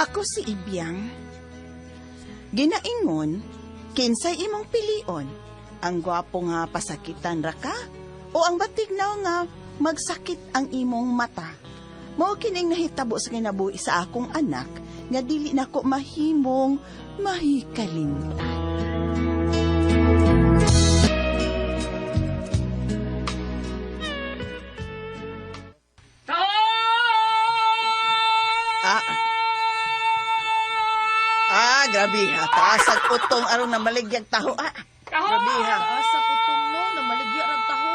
Ako si Ibyang. Ginaingon, kinsay imong pilion, ang gwapo nga pasakitan ra ka o ang batignaw nga magsakit ang imong mata. Mao kining nahitabo sa kinabuhi sa akong anak nga dili nako mahimong mahikalimtan. Ah. Ah, grabe ha. Taas ang utong aron na maligyag taho. Ah, grabe ha. Taas ang utong no, namaligya rag taho.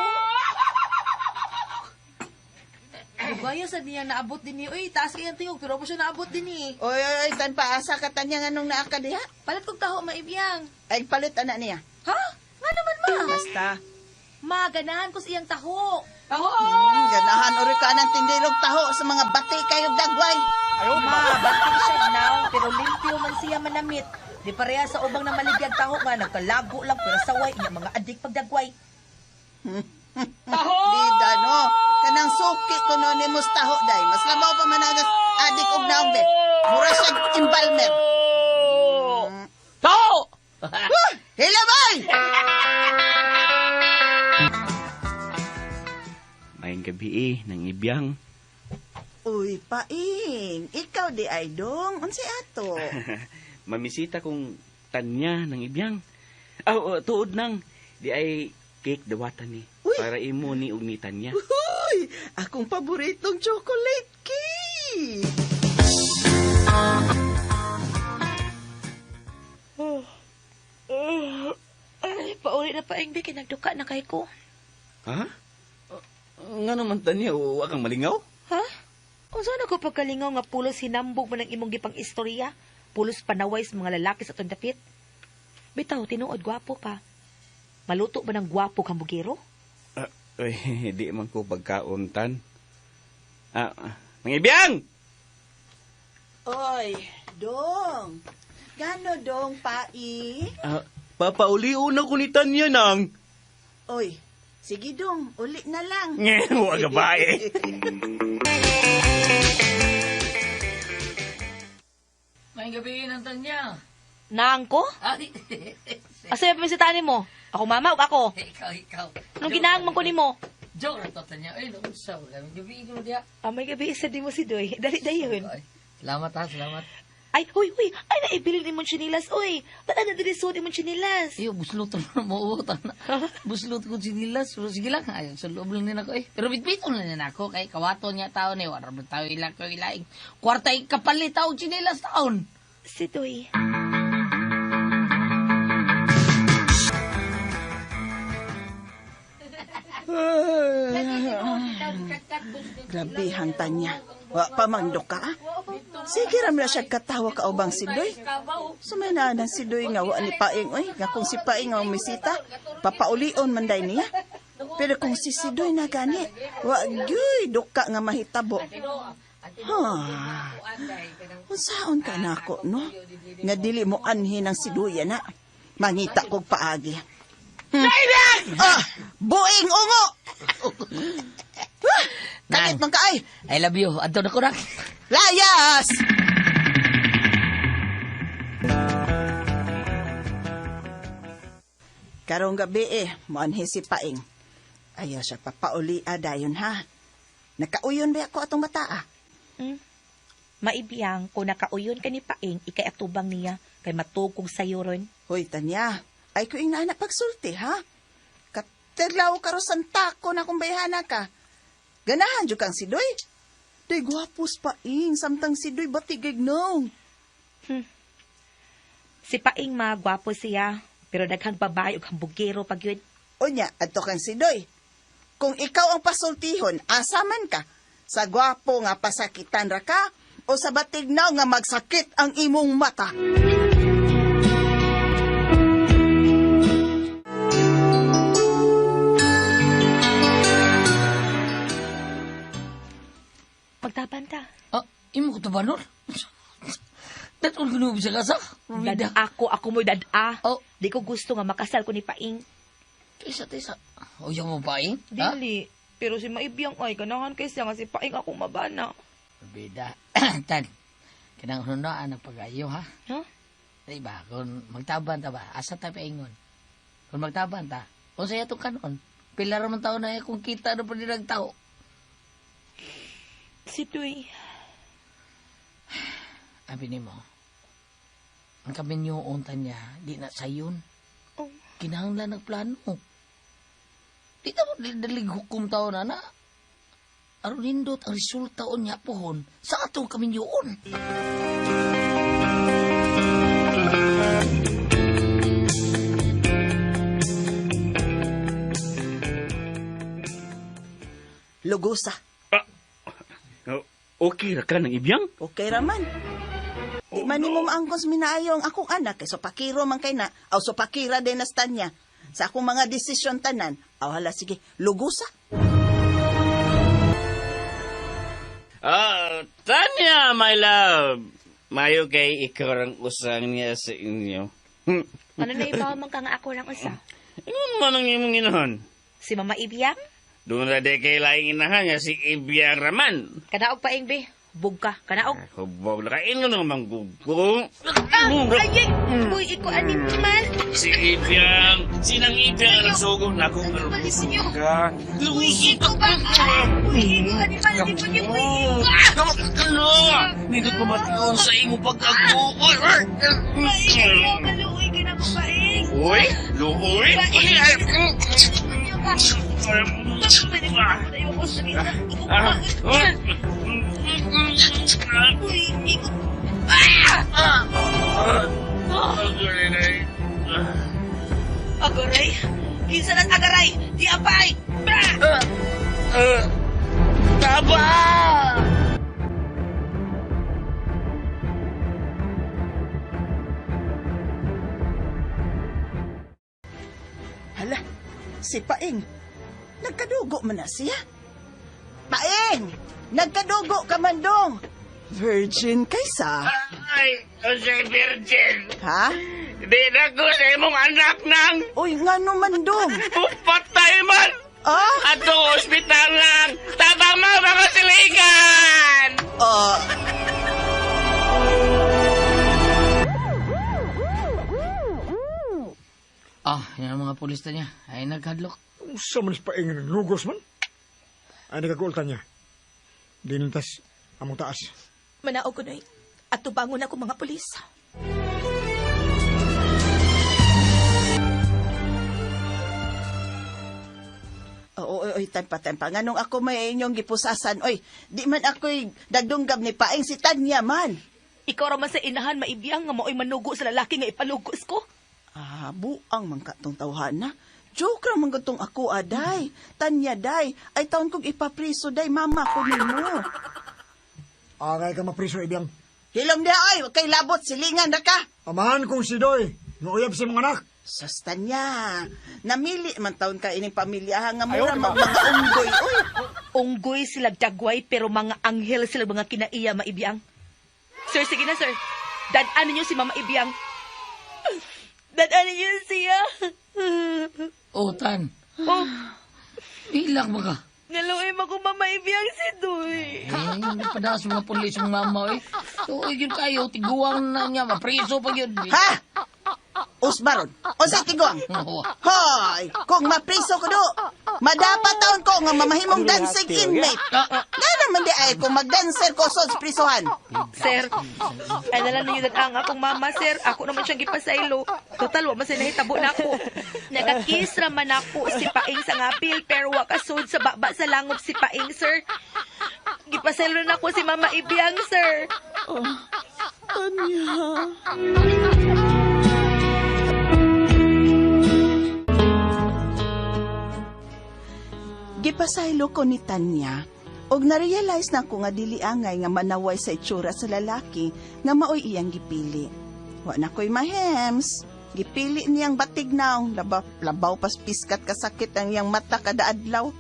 Lugaya sa niya naabot din ni. Uy, taas kay ang tingog pero pa siya naabot din ni. Oy, oy, oy, tan paasa ka tanya nga nung naa ka diha. Palit kog taho maibiyang. Ay, palit ana niya. Ha? Nga naman ma. Basta. Ma, ganahan ko sa iyang taho. Taho! Ganahan ori ka ng tindirog taho sa mga bati kayo dagway. Ma, bati siya now, pero limpyo man siya manamit. Di pareha sa ubang na maligyag taho nga nagkalago lang pero saway inya mga adik pagdagway. Taho! Bida no. Kanang suki ko no ni taho day. Mas labaw pa managas adik og naong be. Mura siya embalmer. Taho! Huh! Hilabay! Mayang gabi eh, nang ibiyang. Uy, paing. Ikaw di ay dong. Unsay ato? Mamisita kong tanya ng ibiyang. Aw, oh, tuod nang. Di ay cake dawatan ni. Uy! Para imo ni og ni Tanya. Uy, akong paboritong chocolate cake. Ay, pauli na pa di kay nagduka na kay ko. Ha? Nga naman Tanya, wa kang malingaw? Ha? Unsa na ko pagkalingaw nga pulos hinambog man ang imong gipang istorya? Pulos panaway sa mga lalaki sa atong dapit? Bitaw, tinuod gwapo ka. Maluto ba ng gwapo kang bugero? Ah, uy, di man ko pagkauntan. Ah, ah, nang ibiyang! Oy, dong. Gano dong pai? Ah, papauliuna ko ni Tanya nang. Oy, sige dong, uli na lang. Nge, wa ka ba eh. May gabi ng tanya. Naang ko? Ay, Asa yung pamisitanin mo? Ako mama o ako? ikaw, ikaw. Nung ginaang man ko nimo? Joke na to, Tanya. Ay, naunsa. May gabi ko diya. Ah, may gabi isa di mo si Doy. Dali dayon. Ay, salamat ha, salamat. Ay, huy, huy. Ay, naibilin imong chinilas, uy. Tala na dili suod imong chinilas. Iyo, buslot na mo uot. Buslot ko sinilas. Pero sige lang, ay, sa loob lang din ako eh. Pero bitbiton lang din ako. Kay kawato niya tao ni. Wala ba tao ilang ko ilaing. Kwarta kapalit tao sinilas taon. Si Doy. Grabe hang tanya. Wa pa man ka. Ah. Sige ram na siya katawa ka ubang si Doy. Sumay na ng si Doy nga wa ni Paing oy, nga kung si Paing ang misita, papaulion man day niya. Pero kung si Sidoy na gani, wa gyuy duka nga mahitabo. Ha. Unsaon ka nako no? Nga dili mo anhin ang siduya na. Mangita kog paagi. Ah, buing ungo. Ah, Kanit man kaay. I love you. Adto na ko na. Layas! Karong gabi eh, moanhi si Paing. Ayaw siya papauli dayon ha. Nakauyon ba ako atong bata ah? Maibiyang ko nakauyon ka ni Paing, ikay atubang niya, kay matugkog sayo ron. Hoy, Tanya, ay ko inaana pagsulti ha. Katerlaw karosan tako na kung bayhana ka. Ganahan jud kang sidoy. Day gwapos Paing, samtang sidoy batigig no. Si Paing ma, gwapo siya, pero daghang babae ug hambugero pag yun. Unya, adto kang sidoy. Kung ikaw ang pasultihon, asa man ka? Sa gwapo nga pasakitan ra ka o sa batignaw nga magsakit ang imong mata? Magtaban ta. Ah, imo ko tabanor. Datol ko sa kasa. Dad ako, ako mo'y dad-a. Oh. Di ko gusto nga makasal ko ni Paing. Tisa, tisa. O, yung mo pa eh? Ha? Dili. Pero si Maibiyang ay, ganahan kay siya nga si Paing akong mabana. Bida. Tan. Kanang hunaan ang pag-ayo, ha? Huh? Di ba? Kung magtaban ta ba, asa ta paingon? Kung magtaban ta, kung sa itong kanon, pila ra man taon na kung kita na pa nilang tao. Si Tuy. Abi nimo, ang kaminyoon ta niya, di na sayon. Oh. Kinahanglan ng plano. Di na mo dalig hukom tao na na. Aron nindot ang resulta niya pohon sa atong kaminyoon. Lugosa. Ah, oh, okay ra ka ng ibiyang? Okay raman. Di man nimo maangkon sa minaayo ang akong anak kay sopakiro man kay na aw sopakira din na niya. Sa akong mga desisyon tanan, aw hala sige, lugosa. Ah, Tanya, my love. Mayo kay ikaw ang usang niya sa inyo. Ano na ibaw man ka nga ako lang usa? Ingon man ang imong inahan. Si Mama Ibiyang? Doon na di kay laing inahan niya si Ibiyang Raman. Kanaog pa be. Bug ka. Kanaog. Hubog na ka. Ingon naman gugo. Ay, ay! Uy, iko animal! Si Ibiyang. Sinang Ibiyang ang sugo na kung Balisin niyo. ka. Lugusin Iko ba? Uy, iko animal! Di po niyo, uy, iko! Kalo! Nindot pamation sa imong pag-ago. Ay, maluoy ka na ko paing! Uy! Luoy! Uy, iko! Agaray! Kinsa lang agaray! Di apay! Bah! Taba! Hala, si Paing. Nagkadugo man na siya. Paing! Nagkadugo ka man dong. Virgin kaysa. Ay, unsay virgin. Ha? Di na ko sa imong anak nang Uy, ngano man dong? pupatay man. Ah? Ato ospital lang. Tabang mga mga siligan. Ah, Ah, yan ang mga pulis ta niya. Ay, naghadlok. Usa man sa paing lugos man. Ay nagagulta niya. Dinintas among taas. Manaog ko noy. At tubangon ako mga pulis. Oo, oy, oy, tempa, tempa. Nganong ako may inyong gipusasan, oy, di man ako'y nagdunggab ni Paing si Tanya man. Ikaw ra man sa inahan maibiyang nga mao'y manugo sa lalaki nga ipalugos ko. Ah, buang man ka tong tawhana. Joke ra man gud tong ako, aday. Tanya, day. Ay taon kong ipapriso, day. Mama ko nimo. Angay ka mapriso ibiyang. Hilom niya, oy. Huwag kay labot. Silingan na ka. Amahan kong si Doy. Nga uyab sa mga anak. Sus, Tanya. Namili man taon ka ining pamilya ha, nga mura mag mga unggoy, oy. Unggoy sila jagway pero mga anghel sila mga kinaiya maibiyang. Sir, sige na sir. Dadaan ninyo si Mama Ibiyang. Dadaan ninyo siya. Oh, tan. Oh, Bilak ba ka? naluoy mo ko Mama Ibiyang si Duy. Eh, nagpadaas mga pulis ang mama, eh. So, yun kayo, tiguang na niya, mapriso pa yun. Ha? Usbaron. Unsay tiguang? Oo. Hoy, kung mapriso ko do, madapat taon ko nga mamahimong dancing inmate. Nga naman di ay kung magdancer ko sa prisuhan. Sir, ay nalang ninyo ang akong mama, sir. Ako naman siyang gipasaylo. Total, wa man siya nahitabo na ako. Nakakiss raman ako si Paing sa ngapil, pero wa kasud sa baba sa langop si Paing, sir. Gipasaylo na ako si Mama Ibiyang, sir. Gipasaylo ko ni Tanya, og narealize na ko nga dili angay nga manaway sa itsura sa lalaki nga maoy iyang gipili. Wa na ko'y mahems. Gipili niyang batig naong, labaw, labaw pas piskat kasakit ang iyang mata kada adlaw.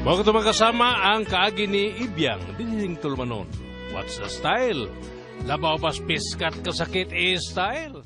Mao kato magkasama ang kaagi ni Ibyang dinhing tulumanon. What's the style? Labaw pas piskat kasakit is style.